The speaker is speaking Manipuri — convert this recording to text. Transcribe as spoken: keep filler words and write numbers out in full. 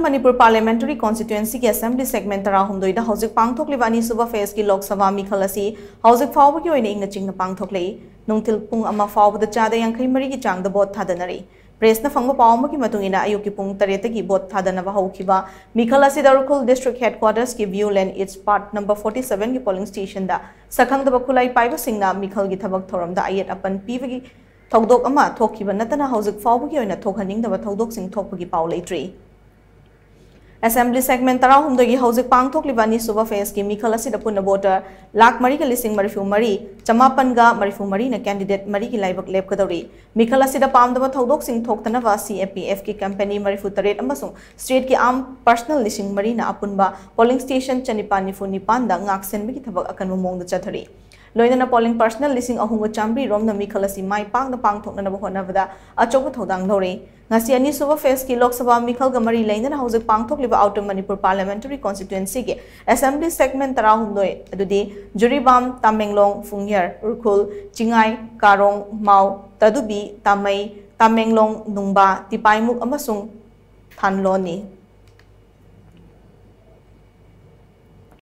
Manipur Parliamentary Constituency ꯒꯤ Assembly Segment ꯇꯔꯥꯍꯨꯝꯗꯣꯏꯗ ꯍꯧꯖꯤꯛ ꯄꯥꯡꯊꯣꯛꯂꯤꯕ ꯑꯅꯤꯁꯨꯕ phase ꯀꯤ ꯂꯣꯛ ꯁꯚꯥ ꯃꯤꯈꯜ ꯑꯁꯤ ꯍꯧꯖꯤꯛ ꯐꯥꯎꯕꯒꯤ ꯑꯣꯏꯅ ꯏꯪꯅ ꯆꯤꯡꯅ ꯄꯥꯡꯊꯣꯛꯂꯛꯏ꯫ ꯅꯨꯡꯊꯤꯜ ꯄꯨꯡ ꯑꯃ ꯐꯥꯎꯕꯗ ꯆꯥꯗ ꯌꯥꯡꯈꯩ ꯃꯔꯤꯒꯤ ꯆꯥꯡꯗ ꯚꯣꯠ ꯊꯥꯗꯅꯔꯤ꯫ Press ꯅ ꯐꯪꯕ ꯄꯥꯎ ꯑꯃꯒꯤ ꯃꯇꯨꯡ ꯏꯟꯅ, ꯑꯌꯨꯛꯀꯤ ꯄꯨꯡ ꯇꯔꯦꯠꯇꯒꯤ ꯚꯣꯠ ꯊꯥꯗꯅꯕ ꯍꯧꯈꯤꯕ ꯃꯤꯈꯜ ꯑꯁꯤꯗ ꯎꯈ꯭ꯔꯨꯜ District Headquarters ꯀꯤ View Land East Part number forty seven ꯒꯤ polling station ꯗ ꯁꯛꯈꯪꯗꯕ ꯈꯨꯠꯂꯥꯏ ꯄꯥꯏꯕꯁꯤꯡꯅ ꯃꯤꯈꯜꯒꯤ ꯊꯕꯛ ꯊꯧꯔꯝꯗ ꯑꯌꯦꯠ ꯑꯄꯟ ꯄꯤꯕꯒꯤ ꯊꯧꯗꯣꯛ ꯑꯃ ꯊꯣꯛꯈꯤꯕ ꯅꯠꯇꯅ ꯍꯧꯖꯤꯛ ꯐꯥꯎꯕꯒꯤ ꯑꯣꯏꯅ ꯊꯣꯛꯍꯟꯅꯤꯡꯗꯕ ꯊꯧꯗꯣꯛꯁꯤꯡ ꯊꯣꯛꯄꯒꯤ ꯄꯥꯎ ꯂꯩꯇ꯭ꯔꯤ꯫ Assembly Segment ꯇꯔꯥꯍꯨꯝꯗꯣꯏꯒꯤ ꯍꯧꯖꯤꯛ ꯄꯥꯡꯊꯣꯛꯂꯤꯕ ꯑꯅꯤꯁꯨꯕ phase ꯀꯤ ꯃꯤꯈꯜ ꯑꯁꯤꯗ ꯄꯨꯟꯅ voter ꯂꯥꯈ ꯃꯔꯤꯒ ꯂꯤꯁꯤꯡ ꯃꯔꯤꯐꯨ ꯃꯔꯤ, ꯆꯃꯥꯄꯟꯒ ꯃꯔꯤꯐꯨ ꯃꯔꯤꯅ candidate ꯃꯔꯤꯒꯤ ꯂꯥꯏꯕꯛ ꯂꯦꯞꯀꯗꯧꯔꯤ꯫ ꯃꯤꯈꯜ ꯑꯁꯤꯗ ꯄꯥꯝꯗꯕ ꯊꯧꯗꯣꯛꯁꯤꯡ ꯊꯣꯛꯇꯅꯕ C A P F ꯀꯤ company ꯃꯔꯤꯐꯨ ꯇꯔꯦꯠ ꯑꯃꯁꯨꯡ state ꯀꯤ armed personnel ꯂꯤꯁꯤꯡ ꯃꯔꯤꯅ ꯑꯄꯨꯟꯕ polling station ꯆꯅꯤꯄꯥꯟ ꯅꯤꯐꯨ ꯅꯤꯄꯥꯟꯗ ꯉꯥꯛ ꯁꯦꯟꯕꯒꯤ ꯊꯕꯛ ꯑꯀꯟꯕ ꯃꯑꯣꯡꯗ ꯆꯠꯊꯔꯤ꯫ ꯂꯣꯏꯅꯅ polling personnel ꯂꯤꯁꯤꯡ ꯑꯍꯨꯝꯒ ꯆꯥꯃꯔꯤ ꯔꯣꯝꯅ ꯃꯤꯈꯜ ꯑꯁꯤ ꯃꯥꯏ ꯄꯥꯛꯅ ꯄꯥꯡꯊꯣꯛꯅꯅꯕ ꯍꯣꯠꯅꯕꯗ ꯑꯆꯧꯕ ꯊꯧꯗꯥꯡ ꯂꯧꯔꯤ꯫ ꯉꯁꯤ ꯑꯅꯤꯁꯨꯕ phase ꯀꯤ ꯂꯣꯛ ꯁꯚꯥ ꯃꯤꯈꯜꯒ ꯃꯔꯤ ꯂꯩꯅꯅ ꯍꯧꯖꯤꯛ ꯄꯥꯡꯊꯣꯛꯂꯤꯕ Outer Manipur Parliamentary Constituency ꯒꯤ Assembly Segment ꯇꯔꯥꯍꯨꯝꯗꯣꯏ, ꯑꯗꯨꯗꯤ ꯖꯤꯔꯤꯕꯥꯝ, ꯇꯥꯃꯦꯡꯂꯣꯡ, ꯐꯨꯡꯌꯔ, ꯎꯈ꯭ꯔꯨꯜ, ꯆꯤꯡꯉꯥꯏ, ꯀꯥꯔꯣꯡ, ꯃꯥꯎ, ꯇꯥꯗꯨꯕꯤ, ꯇꯥꯃꯩ, ꯇꯥꯃꯦꯡꯂꯣꯡ, ꯅꯨꯡꯕꯥ, ꯇꯤꯄꯥꯏꯃꯨꯛ ꯑꯃꯁꯨꯡ ꯊꯥꯟꯂꯣꯟꯅꯤ꯫